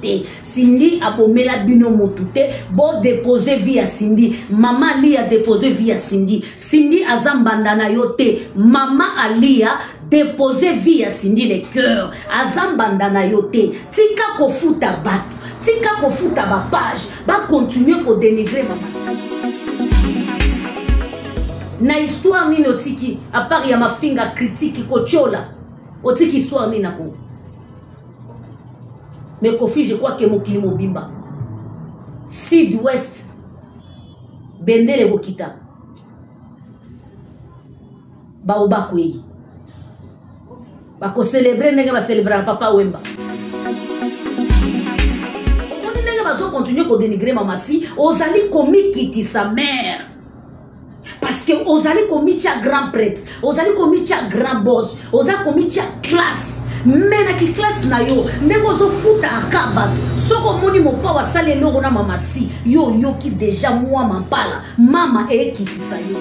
te. Cindy abomela bino motu te. Bodepose vie ya Cindy. Mama Alia depose vie ya Cindy. Cindy aza mbanda na yo te. Mama Alia depose vie ya Cindy le cœur. Aza mbanda na yo te. Tika kofuta bato, tika kofuta bapage, bakontinue kodenigre mama. Na histoire nini otiki apart ya mafinga, critique, kotiola, otiki histoire nini na Congo? Mais Kofi, je crois que mokili mobimba, sud ouest, bendele ekokita, bao bakwei, bakocelebre ndenge bacelebraka Papa Wemba. Omoni ndenge bazokontinue kodenigre mamasi. Ozali komikitisa mare parce que ozali komitia grand prêtre, ozali komitia grand boss, oza komitia classe. Me na kiklasse na yo, ndenge ozofuta aka bato, soki omoni mopao asali eloko na mamasi, yo oyoki deja mwa mampala mama ekitisa yo.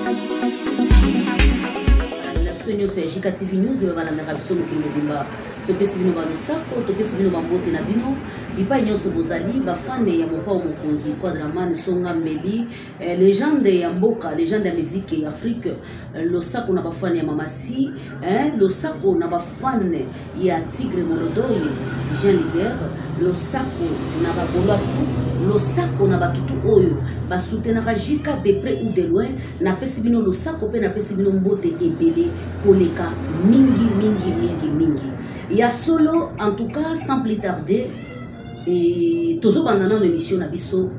Na biso nyonso ya Jika TV News balandaka biso mokili mobimba, topesi bino balosako, topesi bino bambote na bino bipai nyonso bozali, bafane ya mopao mokonzi Quadraman Songa Meli, légende ya mboka, légende ya musique ya Afrique. Losako na bafane ya mamasi, losako na bafane ya Tigre Molodoi, jean leader, losako na bagolois tu, losako na batutu oyo basoutenaka Jika de près ou de loin. Napesi bino losako mpe napesi bino mbote ebele koleka mingi mingi mingi mingi ya solo. En tout cas, sans plus tarder, e tozobanda nano émission na biso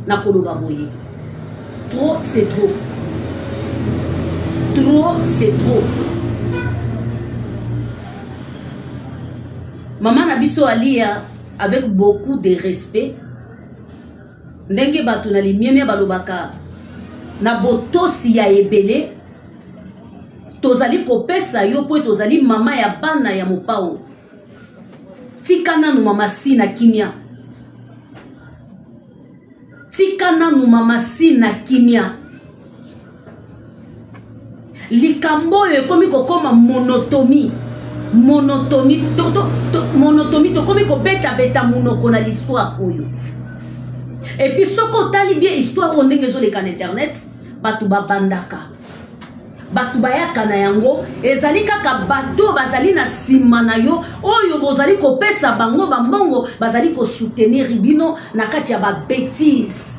na koloba boye: trop c'est trop, trop c'est trop. Mama na biso Alia, avec beaucoup de respect, ndenge bato na limiemia balobaka, na botosi ya ebele tozali kopesa yo mpo ete ozali mama ya bana ya mopao. Tika nanu mama si na kimia, tika nanu mama si na kimia. Likambo oyo ekomi kokoma monotomie, monotomie, to, to, to, monotomie. Tokomi kobetabeta monoko na l'histoire oyo. Et puis soki otali bien histoire oyo ndenge ezoleka na internet, bato babandaka, bato bayaka na yango, ezali kaka bato bazali na nsima na yo oyo bozali kopesa bango bambongo, bazali kosoutenir bino na kati ya babétise.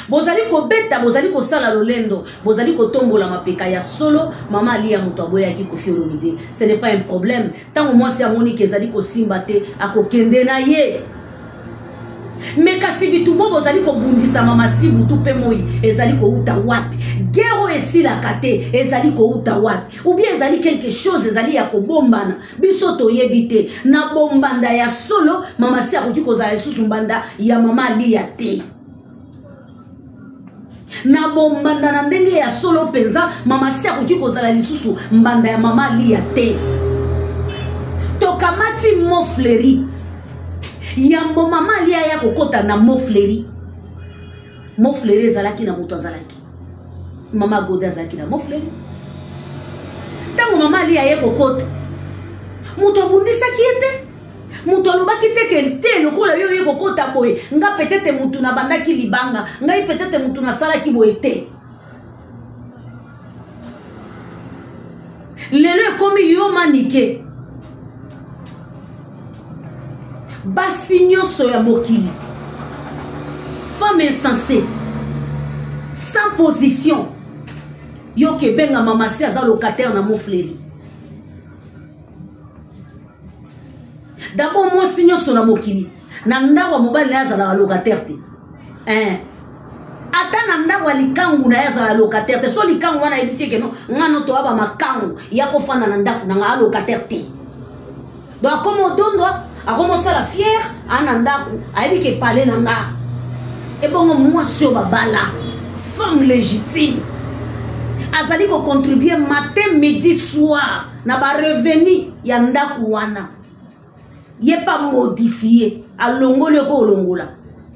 Bozali kobeta, bozali kosala lolendo, bozali kotombola mapeka. Ya solo, mama Alia moto aboyaki Kofi Olomide, ce n'est pas un problème. Ntango mwasi amoniki ezali kosimba te, akokende na ye. Me kasi bitumba bozali kobundisa mama si butu mpe moi ezali kouta wapi? Guerre oyo esilaka te ezali kouta wapi? Ou bien ezali quelque chose ezali ya kobombana, biso toyebi te. Na bombanda ya solo, mama si akoki kozala lisusu mbanda ya mama Alia te. Na bombanda na ndenge ya solo mpenza, mama si akoki kozala lisusu mbanda ya mama Alia te. Tokamati Mofleri, yambo mama Alia ya kokɔta na Mofleri, Mofleri ezalaki na moto, azalaki mama Gode, azalaki na Mofleri. Ntango mama Alia ye kokɔta, moto abundisaki ye te, moto alobaki te ke te, lokola yo ye kokɔta boye, nga peut-être motu nabandaki libanga, ngai peut-être motu nasalaki boye te. Lelo ekomi yo manike, basi nyonso ya mokili, femme insensée sans position, yo kebenga mama si aza locataire na Mofleri. D'abord, mwasi nyonso na mokili, na ndako ya mobali na ye azalaka locataire te, eh. Ata na ndako ya likangu na ye azala locataire te. So likangu wana ayebisi eke no ngano toya bamakangu ya kofanda na ndako na nga, alocataire te. Donc akoma odondwa, akoma osala fiere ana ndako, ayebi ke pale na nga. Ebongo mwasi oyo babala, femme légitime, azali kocontribue matin, midi, soir na barevenu ya ndako wana, ye pa modifie, alongoli oko olongola.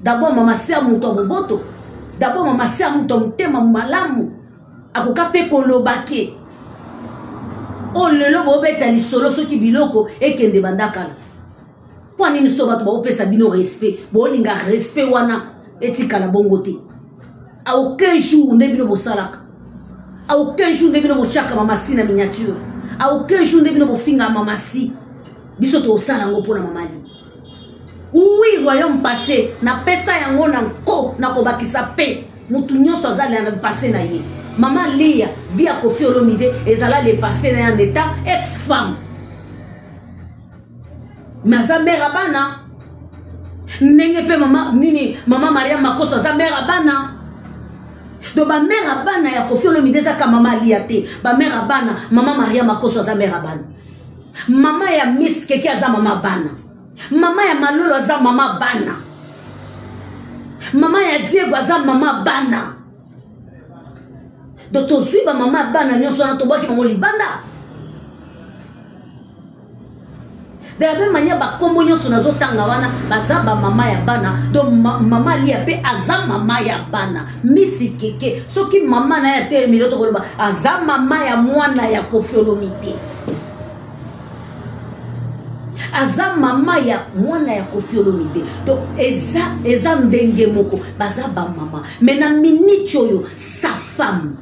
D'abord mama se ya moto ya boboto, d'abord mama se ya moto ya motema malamu, akoka mpe koloba ke Oyo lelo bobeta lisolo soki biloko ekende banda kala. Mpo nini so bato baopesa bino respect, bolinga respect wana etikala bongo te. A aucun jour nde bino bosalaka, a aucun jour nde bino botyaka mamasi na miniature, a aucun jour nde bino bofingaka mamasi. Biso tosala yango mpo na mamali. Oui, royaume passé, napesa yango na nko, nakobakisa pe motu nyonso aza na passé na ye. Mama Lia, vie ya Koffi Olomide ezala le passé na ye en état ex-femme. Mais aza mère ya bana. Ndenge mpe mama nini, mama Maria Makoso aza mère ya bana. Donc ba mère ya bana ya Koffi Olomide ezaka mama Lia te. Ba mère ya bana, mama Maria Makoso aza mère ya bana. Mama ya Miss Keke aza mama bana. Mama ya Malolo aza mama bana. Mama ya Diego aza mama bana. Donc tozwi ba mama bana nyonso wana tobwaki bango libanda. De la même manière bakombo nyonso nazotanga wana baza ba mama ya bana. Donc mama Lia pe aza mama ya bana. Misi Keke soki mama na ye atelemi lelo tokoloba aza mama ya mwana ya Koffi Olomide. Aza mama ya mwana ya Koffi Olomide. Donc eza ndenge moko baza ba mama. Mais na minute oyo sa femme,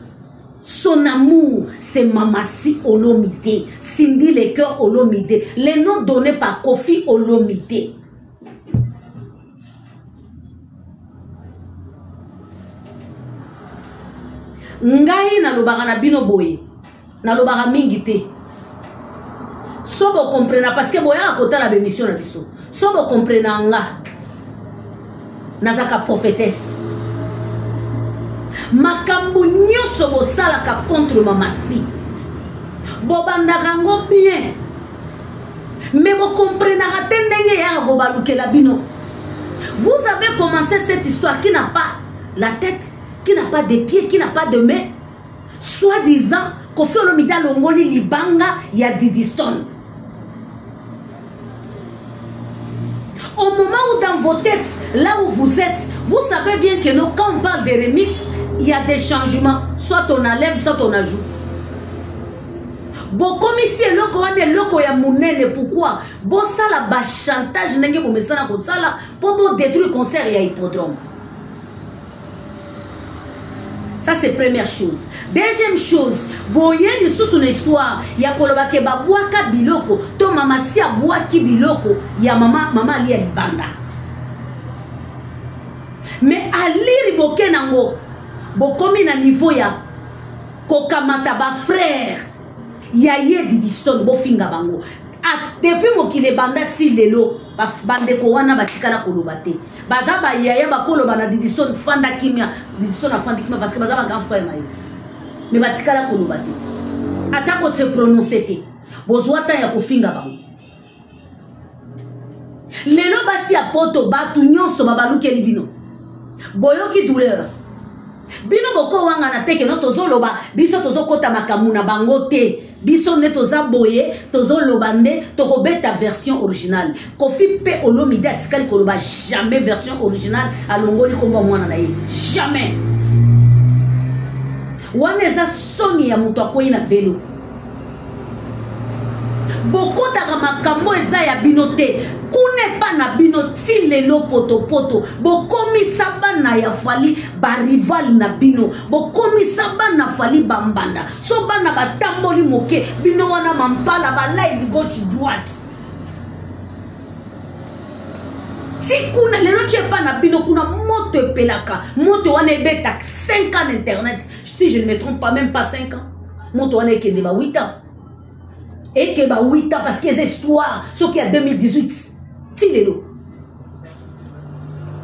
son amour, c'est Mamasi Olomide, Cindy Le Cœur Olomide, les noms donnés par Koffi Olomide. Ngai nalobaka na bino boye, nalobaka mingi te. So bo comprena parce que boyaka kotala ba émission na biso. So bo comprena nga nazaka prophétesse. Makambo nyonso bosalaka contre Mamasi, bobandaka yango bien, mais bokomprenaka te ndenge eyaka kobalukela bino. Vous avez commencé cette histoire qui n'a pas la tête, qui n'a pas de pieds, qui n'a pas de main. Soi-disant, Koffi Olomide alongoli libanga ya Didi Stone. Au moment où dans vos têtes, là où vous êtes, vous savez bien que non, quand on parle de remix, il y a des changements. Soit on enlève, soit on ajoute. Bokomisi eloko wana eloko ya monene, pourquoi? Bosala ba chantage ndenge bomesana kosala po bo détruire concert ya hippodrome. Ça c'est première chose. Deuxième chose, boye lisusu na histoire ya koloba ke babwaka biloko to mama si abwaki biloko ya mama, mama Ali ya libanda. Mais aliri boke nango bokomi na niveau ya kokamata ba frère ya ye Didi Stone bofinga bango. Depuis mokili ebanda ti lelo bandeko wana batikala koloba te. Baza ba yaya bakoloba na Didi Stone fanda kimia. Didi Stone afandi kimia parce que baza ba grand frère na ye. Mais batikala koloba te. Ata ko se prononcer te. Bozwa temps ya kofinga bango. Lelo basi ya poto batu nyonso babalukeli bino. Boyoki douleur. Bino boko wanga na teke no tozoloba biso tozokota makambo na bango te. Biso nde toza boye, tozoloba nde tokobeta version originale. Koffi pe Olomide atikali koloba jamais version originale alongoli kombo mwana na ye. Jamais. Wana eza soni ya moto akwei na velo. Bokotaka makambo eza ya bino te. Kuna epa na bino ti lelo potopoto. Bokomisa bana ya Fally ba rival na bino. Bokomisa bana Fally bambanda. So bana batamboli moke bino wana mampala ba live gauche droite. Ti kuna lelo ti epa na bino kuna moto epelaka. Moto wana ebeta 5 ans internet. Si je ne me trompe pas, même pas 5 ans. Moto wana ekende ba 8 ans. Eke ba 8 ans parce que les histoires, ce qui est 2018, ti lelo.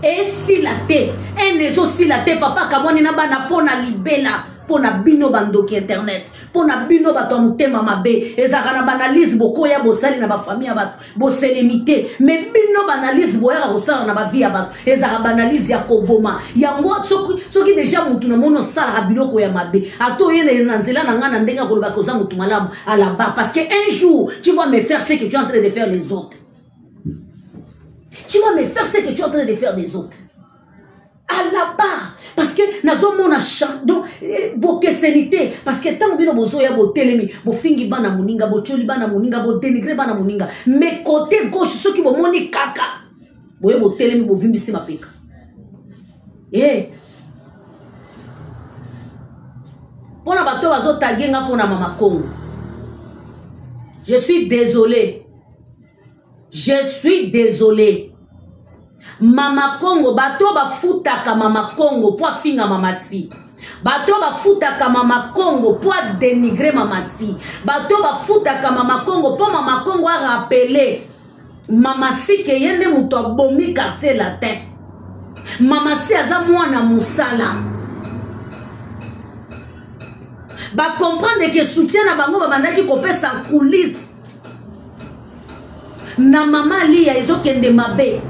Et si la te, un ezo si la te, papa kamoni na bana pona libela, pona bino bandoki internet, pona bino bato ya motema mabe, ezalaka na banalise bokoya bosali na ba famille ya bato, boselemite, mais bino banalise boyaka kosala na ba vie ya bato, ezalaka banalise ya koboma. Yango soki déjà mutu na mono osalaka biloko ya mabe, ata oye na nzela na nga na ndenge ya koloba ke oza mutu malamu, à la barre, parce que un jour tu vas me faire ce que tu es en train de faire les autres. Tu vas me faire ce que tu es en train de faire des autres. À la barre, parce que nazomona donc eh, bokeseni te, parce que ntango bino bozoya botelemi, bofingi bana moninga, botyoli bana moninga, bodenigre bana moninga, mais côté gauche soki bomoni kaka boye botelemi, bovimbisi mapeka. Eh, mpona bato bazotage nga mpona mama Kongo, je suis désolé, je suis désolé. Mama Kongo, bato bafutaka Mama Kongo mpo afinga Mama Si, bato bafutaka Mama Kongo mpo adenigre Mama Si, bato bafutaka Mama Kongo mpo Mama Kongo arapele Mama Si ke ye nde moto abomi Quartier Latin. Mama Si aza mwana mosala. Bacomprendre ke soutien na bango babandaki kopesa coulisse na Mama Lia ezokende mabe,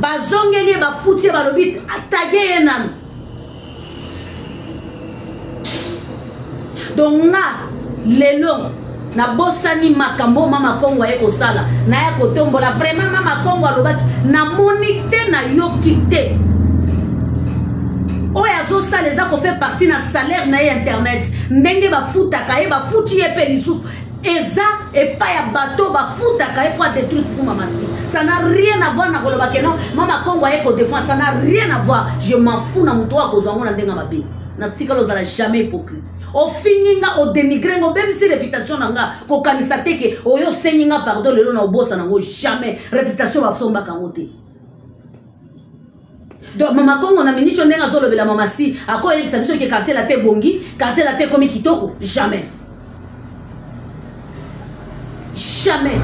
bazongeli ye, bafuti ye, balobi atage ye nanu. Donc nga lelo nabosani makambo Mama Kongo aye kosala, naya kotombola vraiment Mama Kongo alobaki, namoni te, nayoki te. Oyo azosala eza kofaire partie na salaire na ye internet, ndenge bafutaka ye, bafuti ye mpe lisusu eza epai ya bato bafutaka ye po adétruire kuku Mama Si. Ça n'a rien à voir na koloba ke non, Mama Kongo aye kodéfendre, ça n'a rien à voir. Je m'en fous na moto oyo akozwa yango na ndenge ya mabe. Natikala ozala jamais hypocrite. Ofingi nga, odénigre nga, obebisi réputation na nga, kokanisa te ke oyo osengi nga pardon lelo na obosana yango jamais. Réputation basombaka yango te. Donc Mama Kongo na miniti ndenge azolobela Mama Si, akoyebisa biso ke Quartier Latin ebongi, Quartier Latin ekomi kitoko? Jamais, jamais.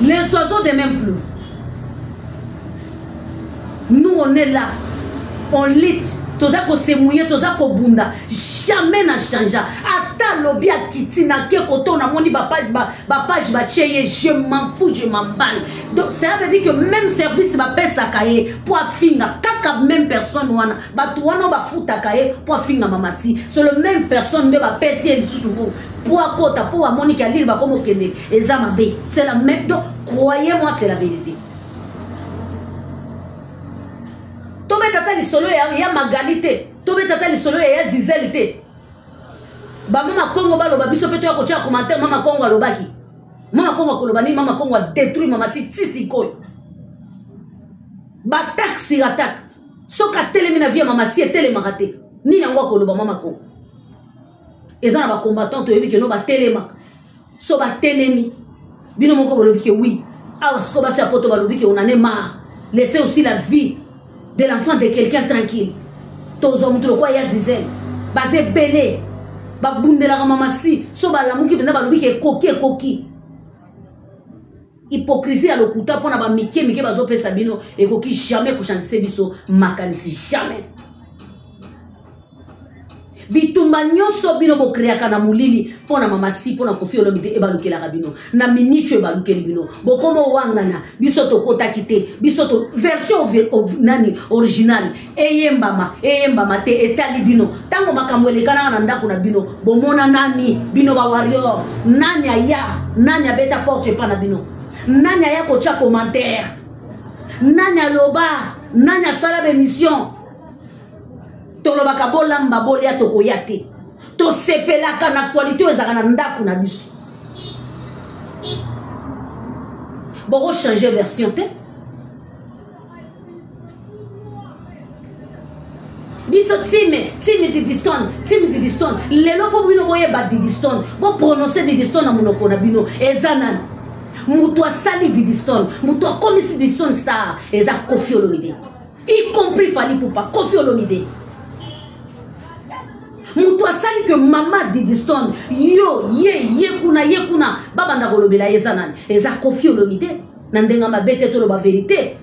Les oiseaux de même plume, nous on est là, on lutte, toza kosemouye, toza kobunda, jamais na changea. Ata lobi akiti na ke koto, namoni bapage bapage batie ye, je m'en fous, je m'emballe. Donc ça veut dire que même service bapesaka ye po afinga kaka même personne wana, bato wana bafutaka ye po afinga Mama Si, c'est le même personne nde bapesi ye lisusu mbongo po akota, po bamoniki alili bakoma okende eza mabe. C'est la même. Donc croyez-moi, c'est la vérité. Tobeta ata lisolo ya Magali te, tobeta ata lisolo ya Zizel te. Bamama Kongo baloba, biso mpe toya kotia commentaire. Mama Kongo alobaki, Mama Kongo akoloba nini? Mama Kongo adétruire Mama Si ti sikoyo, baattaque sur attaque. Soki atelemi na vie ya Mama Si, etelemaka te. Nini yango akoloba Mama Kongo? Eza na bacombattant, toyebi keno batelemaka. So batelemi, bino moko bolobi ke oui. Awa sikoyo basi ya poto balobi ke on en est marre, laissez aussi la vie de l'enfant de quelqu'un tranquille. Tozwa moto lokola ya Zizel, baza ebele babundelaka Mama Si. So balamuki mpenza, balobi ke ekoki, ekoki. Hypocrisie ya lokuta mpona bamike mike bazopesa bino ekoki jamais kochange biso makanisi, jamais. Bitumba nyonso bino bokreaka na molili mpo na Mama Si, mpo na Kofi Olomide, ebalukelaka bino na minitio, ebalukeli bino, bokoma owangana. Biso tokotaki te, biso to version nani original eyembama, eyembama te, etali bino. Ntango makambo elekanaka na ndako na bino, bomona nani? Bino bawarrior, nani aya? Nani abeta porte epa na bino? Nani aya kotya commentaire? Nani aloba? Nani asala bémission? Tolobaka bolamba bolia, tokoya te. Tosepelaka na actualité oyo ezalaka na ndako na biso. Bokochange version te. Biso team, team Didistone, team Didistone. Lelo mpo bino boyeba Didistone, boprononce Didistone na monoko na bino, eza nani moto asali Didistone? Moto akomisi Didistone star eza Kofi Olomide, y compris Fally Ipupa. Kofi Olomide moto asali ke mama Didistone, yo ye ye kuna, ye kuna, babanda kolobela ye, eza nani? Eza Kofi Olomide. Na ndenge mabe te, toloba vérité.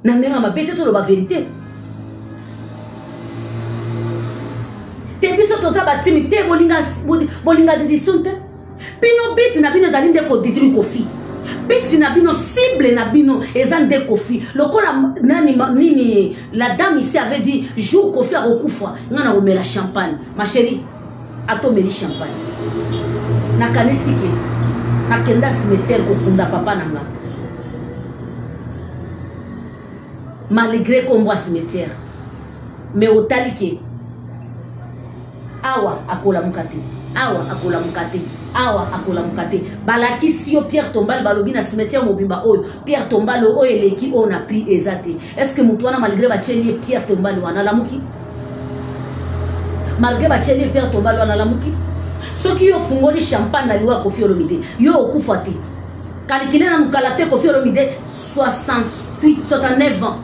Na ndenge mabe te, toloba vérité te. Biso toza batimi te, bolinga, bolinga Didistone te. Bino but na bino ezali nde kodétruire Kofi. But na bino, cible na bino eza nde Kofi. Lokola nani nini, la dame ici avait dit, jour Kofi akokufa, nga na komela champagne. Ma chérie, atomeli champagne, nakanisi ke nakenda cimetière kokunda papa na nga. Malgré kombo ya cimetière, mais otali ke awa akolamuka te, awa akolamuka te, awa akolamuka te. Balakisi yo pierre tombale, balobi na cimetière mobimba oyo pierre tombale oyo eleki oyo na prix eza te. Est ce que motu wana, malgré batieli ye pierre tombale wana, alamuki? Malgré batieli ye pierre tombale wana, alamuki? Soki yo ofungoli champagne na liwa Kofi Olomide, yo okufa te. Calcule na mokala te. Kofi Olomide, 68, 69 ans.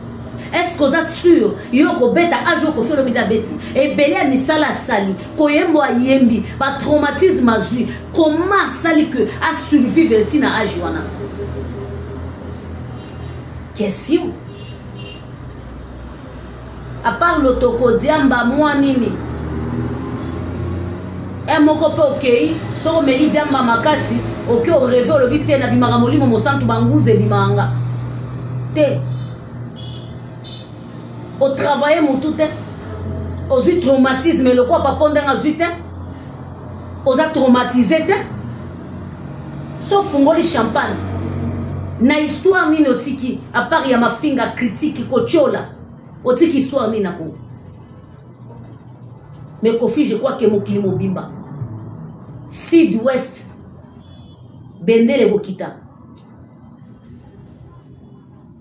Est ce que oza sûr yo okobeta age oyo Kofi Olomide abeti? Ebele ya misala asali, koyembo ayembi, batraumatisme azwi, comment asali que asurvivre ntina age wana? Question. À part lotoko, diamba, mwa nini e moko mpe okei, soki omeli diamba makasi, oke orêver, olobi te nabimaka molimo mosantu, banguza ebimaka nga te. Otravaille motu te, ozwi traumatisme lokola papa ndenge azwi te, oza traumatise te. So ofungoli champagne na histoire nini otiki, à part ya mafinga, critique, kotiola, otiki histoire nini na Kongo? Mais Kofi, je crois ke mokili mobimba, sud, ouest, bendele ekokita,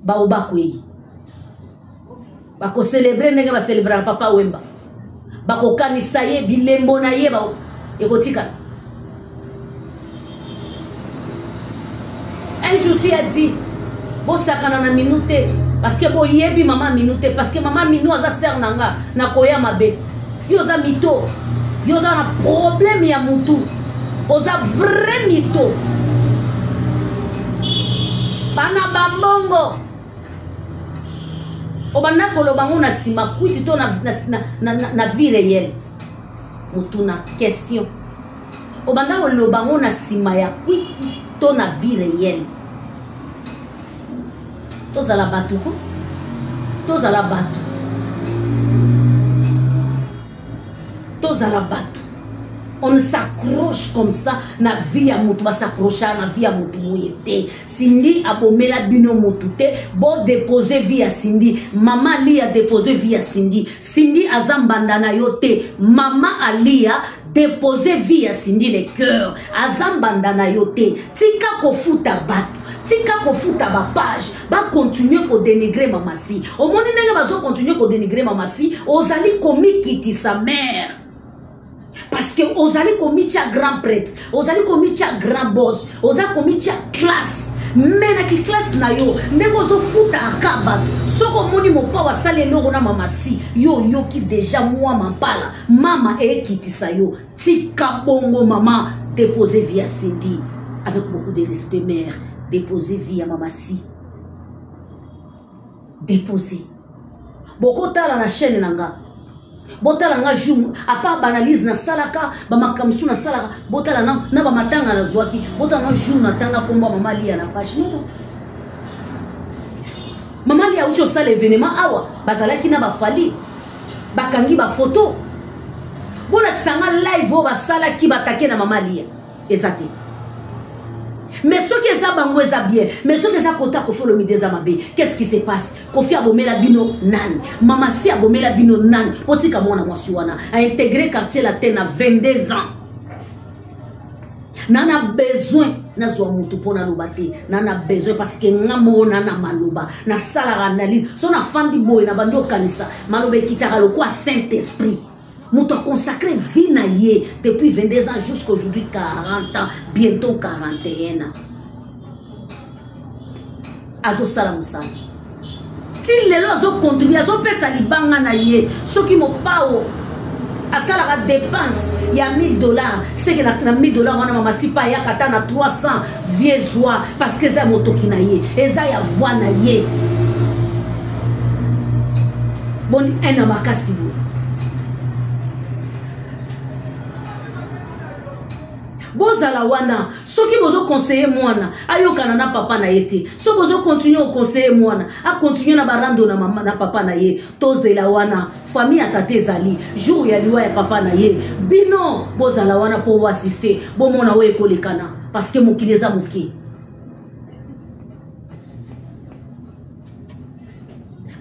bao bakwei, bakocélébrer ndenge bacélébraka Papa Wemba, bakokanisa ye, bilembo na ye ekotikala. Un jour tu as dit bosakana na Minu te, parce que boyebi mama Minu te, parce que mama Minu aza sœur na nga, nakoya mabe. Yo oza mito, yo oza na problème ya mutu, oza vrai mito. Bana bambongo obanda koloba ngo na nsima kwiti to na vie réelle. Motuna question: obanda koloba ngo na nsima ya kwiti to na vie réelle? Tozala bato ko, tozala bato, tozala bato. On ne s'accroche comme ça na vie ya motu, bas'accrocha na vie ya motu boye te. Cindy abomela bino motu te. Bodépose vie ya Cindy. Mama Alia, dépose vie ya Cindy. Cindy aza mbanda na yo te. Mama Alia, dépose vie ya Cindy le cœur, aza mbanda na yo te. Tika kofuta bato, tika kofuta bapage bacontinue kodénigrer mamasi. Omoni ndenge bazocontinue kodénigrer mamasi, ozali komikitisa, mare, parce que ozali komitia grand prêtre, ozali komitia grand boss, oza komitia classe. Me na kiclasse na yo, ndenge ozofuta aka bato, soki omoni Mopao asali eloko na mamasi, yo oyoki deja mwa mampala, mama ekitisa yo. Tika bongo, mama. Dépose vie ya Cindy avec beaucoup de respect. Mère, dépose vie ya mamasi, dépose. Bokotala na chaîne na nga, botala nga jour, à part baanalyse nasalaka, bamakambo mosusu nasalaka, botala na bamatanga nazwaki, botala na jour natanga kombo mama Lia na page. Non, mama Lia auti osala événement awa, bazalaki na bafali, bakangi bafoto. Bolakisa nga live oyo basalaki batake na mama Lia, eza te. Mais soki eza bango, eza bien, mais soki eza kota Kofi Olomide, eza mabe. Qu'est-ce qui se passe? Kofi abomela bino nani? Mama si abomela bino nani? Otika mwana mwasi wana aintégrer Quartier Latin na 22 ans. Na besoin nazwa motu mpo naloba te, na besoin, parce que nga moko na maloba, nasalaka analyse. So nafandi boye, na bandi okanisa, maloba ekitaka lokwa Saint Esprit. Moto aconsacré vie na ye depuis 22 ans jusqu'aujourd'hui, 40 ans, bientôt 41 ans, azosala mosala ti lelo, azocontribue, azopesa libanga na ye. Soki Mopao asalaka dépense ya 1000 $, seke na 1000 $ wana, mama Sipa ayaka ata na 300 vie zwa, parce que eza ya motoki na ye, eza ya voi na ye. Boni ena makasi boye? Bozala wana. Soki bozoconseiller mwana ayokana na papa na ye te, soki bozocontinue oconseiller mwana acontinue na barando na, mama, na papa na ye, tozela wana famille ya tata ezali jour ya liwa ya papa na ye, bino bozala wana mpo boassister, bomona oyo ekolekana, parce que mokili eza moke.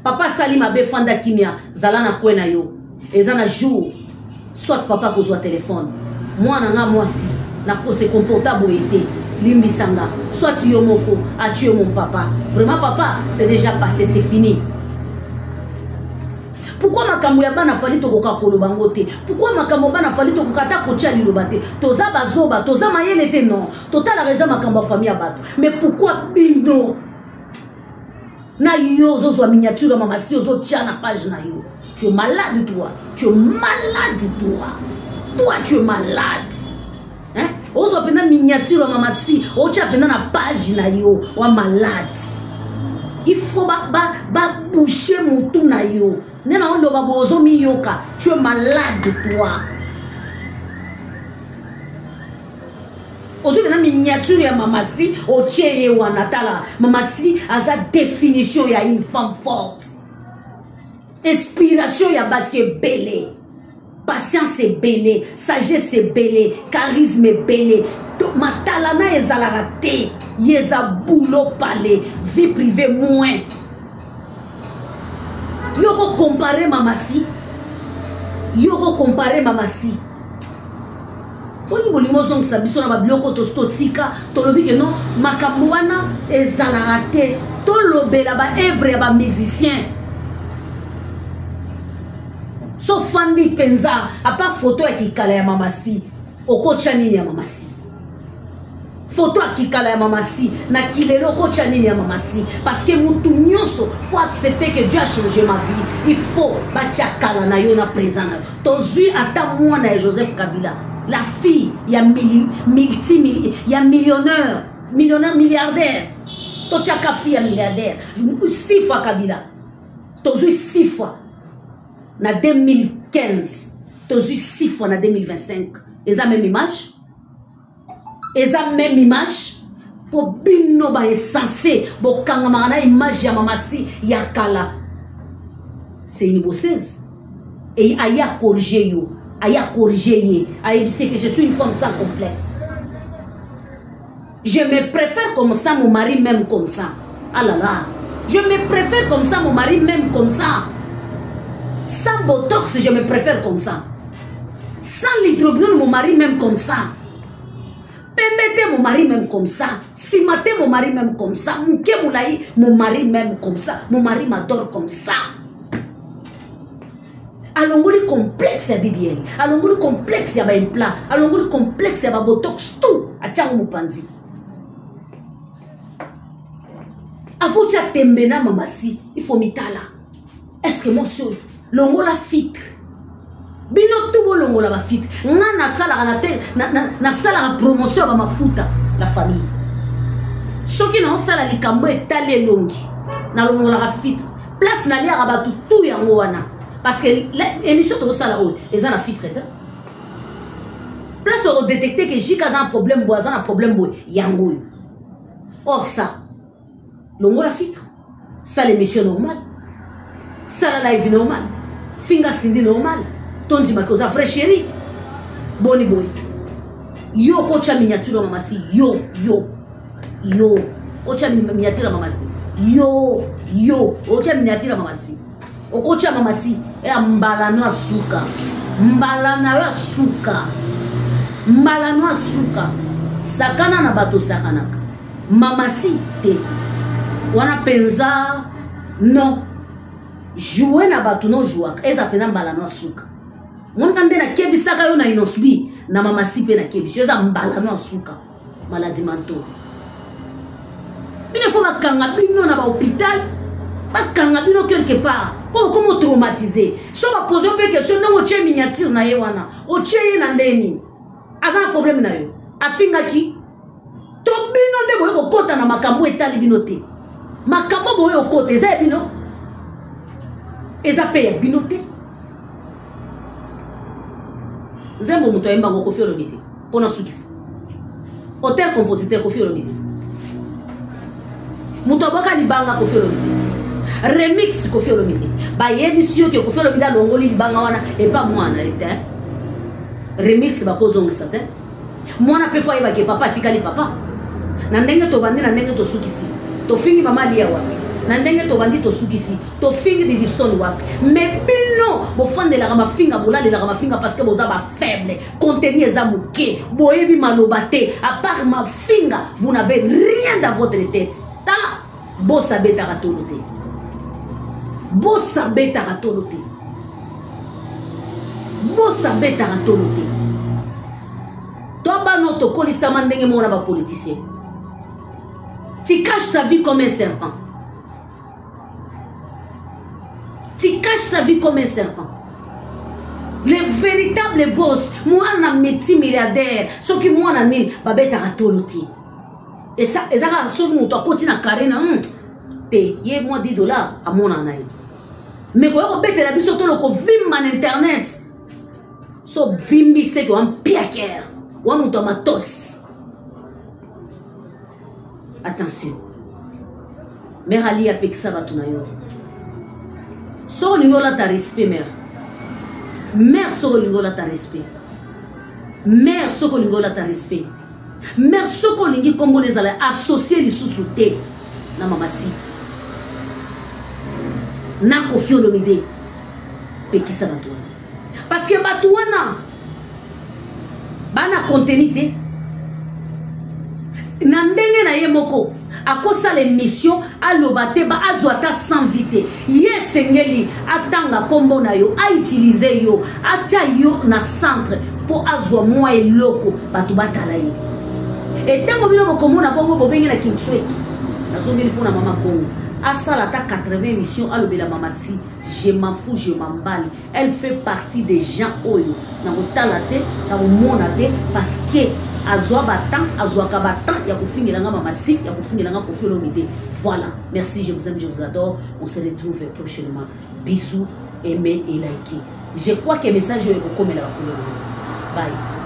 Papa asali mabe, fanda kimia, zala na kwe na yo. Eza na jour soit papa akozwa telefone, mwana nga mwasi nakose comporta boye te, limbisa nga, soit yo moko a tué mon papa. Vraiment papa, c'est déjà passé, c'est fini. Pourquoi makambo ya bana Fally tokoka koloba ngo te? Pourquoi makambo bana Fally tokoka ata kotia liloba te? Toza bazoba, toza mayele te? Non, totalaka eza makambo ya famille ya bato. Mais pourquoi bino na yo ozozwa miniature ya mama si ozotia na page na yo? Tu es malade toi, tu es malade toi, toi tu es malade, hein? Ozwa mpenza miniature ya mama si otia mpenza na page na yo, wa malade. Il faut babouche ba, ba mutu na yo nde na oloba boye ozomiyoka. Tu es malade toi. Ozwi mpenza miniature ya mamasi otie ye wana. Tala, mamasi aza définition ya une femme forte, inspiration ya basi ebele, patience ebele, sagesse ebele, charisme ebele. Matala na ezalaka te, ye eza boulot pale, vie privée moins. Yo kocompare mamasi, yo kocompare mamasi. Boni bolingo ozongisa biso na babiloko tosi totika? Tolobi ke non, makambo wana ezalaka te. Tolobela baevre ya bamusicien. So fandi mpenza, apart foto ya kikala ya mamasi, okotya nini ya mamasi? Foto ya kikala ya mamasi na kilelo, okotya nini ya mamasi? Parce que mutu nyonso po accepter que Dieu a changé ma vie, il faut batya kala na yo na présent na yo. Tozwi ata mwana ya Joseph Kabila, la fille ya multi ya millionnaire, millionnaire, milliardaire. Totyaka fille ya milliardaire Sifa Kabila. Tozwi Sifa na 2015, tozwi Sifa na 2025, eza même image, eza même image. Mpo bino baessence bokangamaka na image ya mamasi ya kala. C'est une bosseuse et aya corriger yo, aya corriger ye, ayebisi que je suis une femme sans complexe, je me préfère comme ça, mon mari même comme ça. Ah là là, je me préfère comme ça, mon mari même comme ça, sans botox, je me préfère comme ça, sans l'hydroquinone, mon mari même comme ça, pembe te, mon mari même comme ça, nsima te, mon mari même comme ça, moke molai, mon mari même comme ça, mon mari m'adore comme ça. Alongoli complexe ya BBL, alongoli complexe ya baimplant, alongoli complexe ya babotox, tout atiango mopanzi. Avotya tembe na mamasi, il faut mitala. Est ce que mwasi oyo longola filtre? Bino tu bolongola bafiltre. Nga nasalaka na te, nasalaka promotion ya bamafuta. La famille, soki naosala likambo etali elongi, nalongolaka filtre. Place naliaka bato tu yango wana, parce que émission tokosala oyo eza na filtre te. Place okodétecte ke jika aza na problème boye, aza na problème boye, yango oyo. Or ça, longola filtre, sala émission normale, sala live normal, finga Sindi normal, tondimaki oza vrai chéri. Boni boye yo okotya miniature ya mamasi? Yo, yo, yo okotya miniature ya mamasi? Yo, yo okotya miniature ya mamasi? Okotya mamasi ya mbala no asuka, mbala na yo asuka, mbala no asuka. Sakana na bato, osakanaka mamasi te wana mpenza. Non, joue na bato no jouaka, eza mpenza mbala no asuka. Monika nde nakebisaka yo na Inosbi na mamasi mpe nakebisi yo, eza mbala no asuka. Maladi manto bino, fo bakanga bino na bahôpital, bakanga bino quelque part mpo bokoma otraumatise. So bapose mpe question ndenge otie miniature na ye wana, otie ye na ndeni aza na problème na yo, afingaki to bino nde boye kokɔta na makambo etali bino te. Makambo boye okɔta eza ya bino, eza mpe ya bino te. Nzembo moto ayembango Kofi Olomide, mpona sukisa auteur compositeur Kofi Olomide, moto abwaka libanga Kofi Olomide, remix Kofi Olomide. Bayebisi yo ke Kofi Olomide alongoli libanga wana epa mwana ye te. Remix bakozongisa te. Mwana mpe fo ayebaki papa atikali papa. Na ndenge tobandi, na ndenge tosukisi, tofingi mama Alia wapi? Na ndenge tobandi tosukisi, tofingi Didistone wapi? Mais bino bofandelaka mafinga, bolalelaka mafinga parce que boza ba faible, contenu eza moke, boyebi maloba te, à part mafinga, vous n'avez rien dans votre tête. Tala, bosa betaka tolo te. Bosa betaka tolo te. Bosa betaka tolo te. To bano tokolisama ndenge moko na ba politiciens. Tu caches ta vie comme un serpent. Tu caches ta vie comme un serpent. Le véritable boss, mwana métier milliardaire, soki mwana nini, babetaka tolo te. Et ça, ezaka soki moto akoti na carré na te, ye mwa 10 dollars amona na ye. Mais koya kobetela biso tolo kovimba na internet. So vimbi seke wa mpiaker, wa moto ya matos. Attention, mère Ali apekisa bato na yo. Soki olingi olata respect, mère, mère, soki olingi olata respect, mère, soki olingi olata respect, mère, soki olingi nkombo na ezala associe lisusu te na mama si na Koffi Olomide, pekisa bato wana, parce que bato wana bana contenu te. Na ndenge na ye moko akosala émission, aloba te, ba azwa ata sans vie te. Ye esengeli atanga nkombo na yo, autilize yo, atya yo na centre mpo azwa mwa eloko, bato batala ye. Etango bino bokomona bongo, bobengi na kintsweki. Nazongeli mpona mama Kongo, asala ata 80 émission, alobela mama si, je m'en fous, je m'emballe. Elle fait partie des gens oyo na kotala te, na komona te, parce que azwa batemps, azwaka batemps ya kofingela nga mama si, ya kofingela nga Koffi Olomide. Voilà, merci, je vous aime, je vous adore, on se retrouve prochainement. Bisous, aimez et likez. Je crois que message oyo ekokomela bakolo. Bye.